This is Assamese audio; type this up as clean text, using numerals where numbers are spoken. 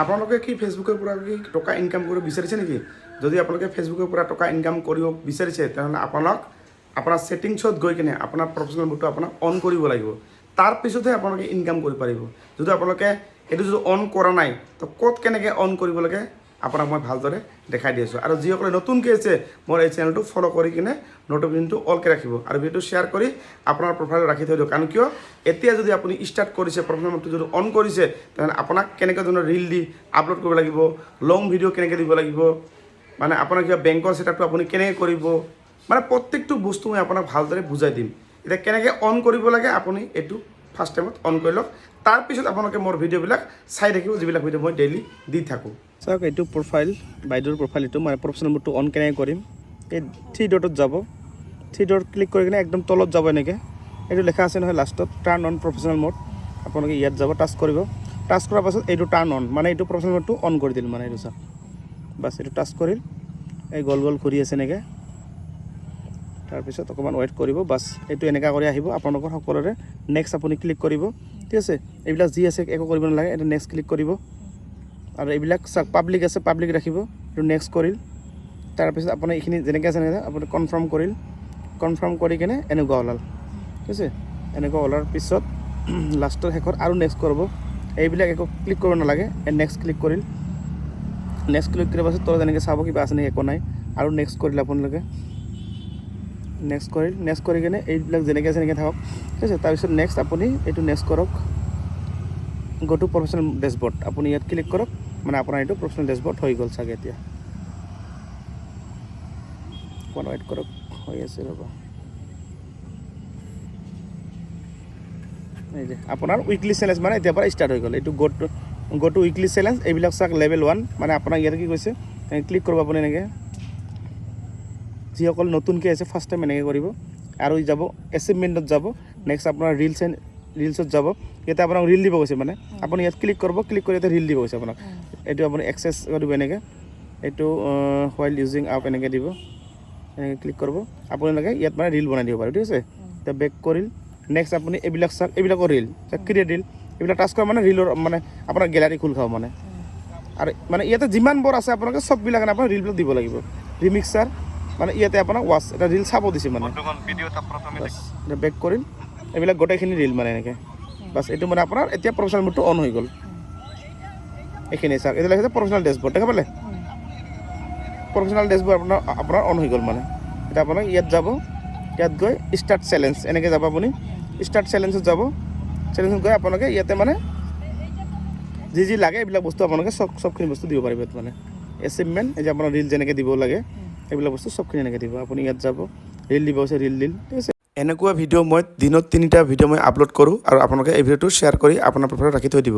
আপোনালোকে কি ফেচবুকৰ পৰা কি টকা ইনকাম কৰিব বিচাৰিছে নেকি? যদি আপোনালোকে ফেচবুকৰ পৰা টকা ইনকাম কৰিব বিচাৰিছে, তেনেহ'লে আপোনাক আপোনাৰ ছেটিংছত গৈ কিনে আপোনাৰ প্ৰফেচনেল মোডটো আপোনাক অন কৰিব লাগিব। তাৰপিছতহে আপোনালোকে ইনকাম কৰিব পাৰিব। যদি আপোনালোকে এইটো যদি অন কৰা নাই, তো ক'ত কেনেকৈ অন কৰিব লাগে, আপোনাক মই ভালদৰে দেখাই দি আছোঁ। আৰু যিসকলে নতুনকৈ আছে, মোৰ এই চেনেলটো ফ'ল' কৰি কিনে ন'টিফিকেশ্যনটো অলকে ৰাখিব আৰু ভিডিঅ'টো শ্বেয়াৰ কৰি আপোনাৰ প্ৰফাইলত ৰাখি থৈ দিয়ক। কাৰণ কিয়, এতিয়া যদি আপুনি ষ্টাৰ্ট কৰিছে, প্ৰফেচনেল মোডটো যদি অন কৰিছে, তেনেহ'লে আপোনাক কেনেকুৱা ধৰণৰ ৰিল দি আপলোড কৰিব লাগিব, লং ভিডিঅ' কেনেকৈ দিব লাগিব, মানে আপোনাৰ কিবা বেংকৰ ছেটআপটো আপুনি কেনেকৈ কৰিব, মানে প্ৰত্যেকটো বস্তু মই আপোনাক ভালদৰে বুজাই দিম। এতিয়া কেনেকৈ অন কৰিব লাগে, আপুনি এইটো ফাৰ্ষ্ট টাইমত অন কৰি লওক। তাৰপিছত আপোনালোকে মোৰ ভিডিঅ'বিলাক চাই থাকিব, যিবিলাক ভিডিঅ' মই ডেইলি দি থাকোঁ। চাওক, এইটো প্ৰফাইল, বাইদেউৰ প্ৰফাইল এইটো। মানে প্ৰফেচনেল মোডটো অন কেনেকৈ কৰিম? এই থ্ৰী ডটত যাব। থ্ৰী ডট ক্লিক কৰি কিনে একদম তলত যাব। এনেকৈ এইটো লেখা আছে নহয় লাষ্টত, টাৰ্ণ অন প্ৰফেচনেল মোড। আপোনালোকে ইয়াত যাব, টাচ কৰিব। টাচ কৰাৰ পাছত এইটো টাৰ্ণ অন, মানে এইটো প্ৰফেচনেল মোডটো অন কৰি দিল। মানে এইটো চাওক, বাছ, এইটো টাচ কৰিল, এই গল গল ঘূৰি আছে এনেকৈ। তাৰপিছত অকণমান ৱেইট কৰিব। বাছ, এইটো এনেকুৱা কৰি আহিব আপোনালোকৰ সকলোৰে। নেক্সট আপুনি ক্লিক কৰিব, ঠিক আছে? এইবিলাক যি আছে একো কৰিব নালাগে। এইটো নেক্সট ক্লিক কৰিব। আৰু এইবিলাক চাওক, পাব্লিক আছে, পাব্লিক ৰাখিব। এইটো নেক্সট কৰিল। তাৰপিছত আপুনি এইখিনি যেনেকৈ আছে তেনেকৈ আপুনি কনফাৰ্ম কৰিল। কনফাৰ্ম কৰি কিনে এনেকুৱা ওলাল, ঠিক আছে? এনেকুৱা ওলোৱাৰ পিছত লাষ্টৰ শেষত আৰু নেক্সট কৰিব। এইবিলাক একো ক্লিক কৰিব নালাগে। নেক্সট ক্লিক কৰিল। নেক্সট ক্লিক কৰাৰ পাছত তলত এনেকৈ চাব কিবা আছে নেকি। একো নাই। আৰু নেক্সট কৰিলে আপোনালোকে, নেক্সট কৰিল। নেক্সট কৰি কিনে এইবিলাক যেনেকৈ আছে তেনেকৈ থাকক, ঠিক আছে? তাৰপিছত নেক্সট আপুনি এইটো নেক্সট কৰক। গ' টু প্ৰফেচনেল ডেছবৰ্ড, আপুনি ইয়াত ক্লিক কৰক। মানে আপোনাৰ এইটো প্ৰফেচনেল ডেছবৰ্ড হৈ গ'ল চাগে। এতিয়া অকণমান ৱেইট কৰক, হৈ আছে, ৰ'ব। এই যে আপোনাৰ উইকলি চেলেঞ্জ মানে এতিয়াৰ পৰা ষ্টাৰ্ট হৈ গ'ল। এইটো গ' টু উইকলি চেলেঞ্জ। এইবিলাক চাওক, লেভেল 1। মানে আপোনাক ইয়াতে কি কৈছে, ক্লিক কৰিব আপুনি এনেকৈ। যিসকল নতুনকৈ আছে, ফাৰ্ষ্ট টাইম এনেকৈ কৰিব। আৰু যাব এচিভমেণ্টত যাব। নেক্সট আপোনাৰ ৰিলছ এণ্ড ৰিলছত যাব। ইয়াতে আপোনাক ৰিল দিব কৈছে। মানে আপুনি ইয়াত ক্লিক কৰিব। ক্লিক কৰি ইয়াতে ৰিল দিব কৈছে আপোনাক। এইটো আপুনি এক্সেছ কৰিব এনেকৈ। এইটো হোৱাইল ইউজিং আপ এনেকৈ দিব। এনেকৈ ক্লিক কৰিব আপোনালোকে। ইয়াত মানে ৰিল বনাই দিব পাৰিব, ঠিক আছে? এতিয়া বেক কৰিল। নেক্সট আপুনি এইবিলাক চাওক, এইবিলাকৰ ৰিল, ক্ৰিয়েট ৰিল, এইবিলাক টাচ কৰা মানে ৰিলৰ মানে আপোনাৰ গেলাৰী খোল খাব। মানে আৰু মানে ইয়াতে যিমানবোৰ আছে, আপোনালোকে চববিলাক আপোনাৰ ৰিলবিলাক দিব লাগিব। ৰিমিক্সাৰ, মানে ইয়াতে আপোনাক ৱাচ এটা ৰিল চাব দিছে মানে। বন্ধুগণ, ভিডিওটা প্ৰথমে বাছ, এতিয়া বেক কৰিল। এইবিলাক গোটেইখিনি ৰিল মানে এনেকৈ। বাছ, এইটো মানে আপোনাৰ এতিয়া প্ৰফেচনেল মোডটো অন হৈ গ'ল। এইখিনি চাওক, এইটো লিখিছে প্ৰফেচনেল ডেছবৰ্ড, দেখা পালে? প্ৰফেচনেল ডেছবৰ্ড আপোনাৰ অন হৈ গ'ল। মানে এতিয়া আপোনাক ইয়াত যাব। ইয়াত গৈ ষ্টাৰ্ট চেলেঞ্জ এনেকৈ যাব আপুনি। ষ্টাৰ্ট চেলেঞ্জত যাব। চেলেঞ্জত গৈ আপোনালোকে ইয়াতে মানে যি যি লাগে, এইবিলাক বস্তু আপোনালোকে চবখিনি বস্তু দিব পাৰিব ইয়াত। মানে এচিভমেণ্ট, এই যে আপোনাৰ ৰিল যেনেকৈ দিব লাগে, এইবিলাক বস্তু চবখিনি এনেকৈ দিব। আপুনি ইয়াত যাব, ৰিল দিব আছে, ৰিল দিল, ঠিক আছে? এনেকুৱা ভিডিঅ' মই দিনত তিনিটা ভিডিঅ' মই আপলোড কৰোঁ আৰু আপোনালোকে এই ভিডিঅ'টো শ্বেয়াৰ কৰি আপোনাৰ প্ৰফাইলত ৰাখি থৈ দিব।